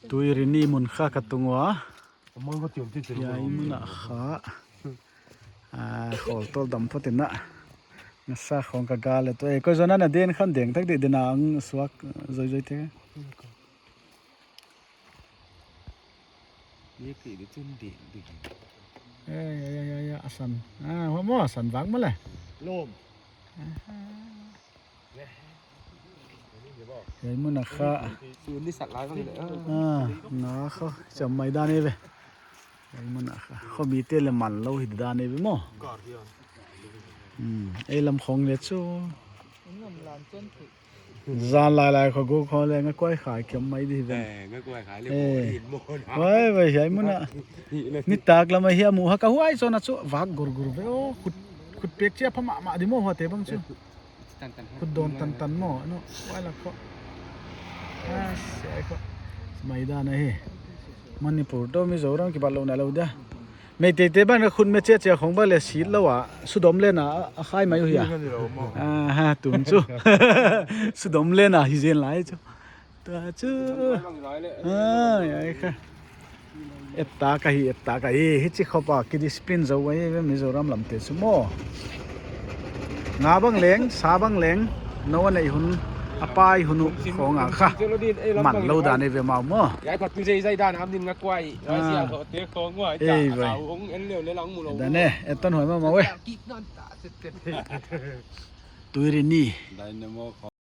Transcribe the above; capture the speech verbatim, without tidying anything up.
Tuirini mun kha ka tung ua. Hiai mun ah kha. Ah, khawl tawldam phot in a. Ngasa khawng ka gal e tu. Eh, koi zawn a na den khan deng tak di den a ang suak zoizoi te. Ye ki di chun di di. Eh, ya, ya, ya, ya, a san. Ah, maw a san vak maw le. Lawm. Hiai mun ah kha. Sun ni sat lai bang le. Ah, na kha, cham mai dan e ve. Hiai mun ah kha. Kho mi te le man lou hi dan e ve maw. Hmm, ei lam khawng le chu. Zan lailai kho guk kho le nga kuai khai kiam mai di ven. Eh, nga kuai khai le. Eh. Ko in mo na. Wai, wai, hiai mun ah. Ni tak lam ah hiai mu ha ka huai zawn a chu vak gur gur ve. Oh, khut, khut pek chia pha mahmah di maw huate bang chu. Khut dawn tantan maw, no, wai la kho. Ah, se kho. Mai dan ahi. Manipur toh Mizoram kibat lou na lou dia. Meitei te ban ka khut me chia chia khong ba le sit lou a, sudom le na a khai mai uh hia. Ah, ha, tun chu. Sudom le na hi zen lai chu. Ta chu. Ah, ya kha. Etta ka hi, etta ka hi. Hichi khopa ki discipline zo wai ve Mizoram lam te chu maw. Nga bang leng, sa bang leng. No a nei hun, a pai hun uh khong a kha. Man lou dan e ve mau maw. Yai phat tu zei zai dan am din nga kuai. Ah. Ei, vai. Hong en leu le lang mu lou. Dan e, eton hoi ma ma we. Tuirini. Dynamo.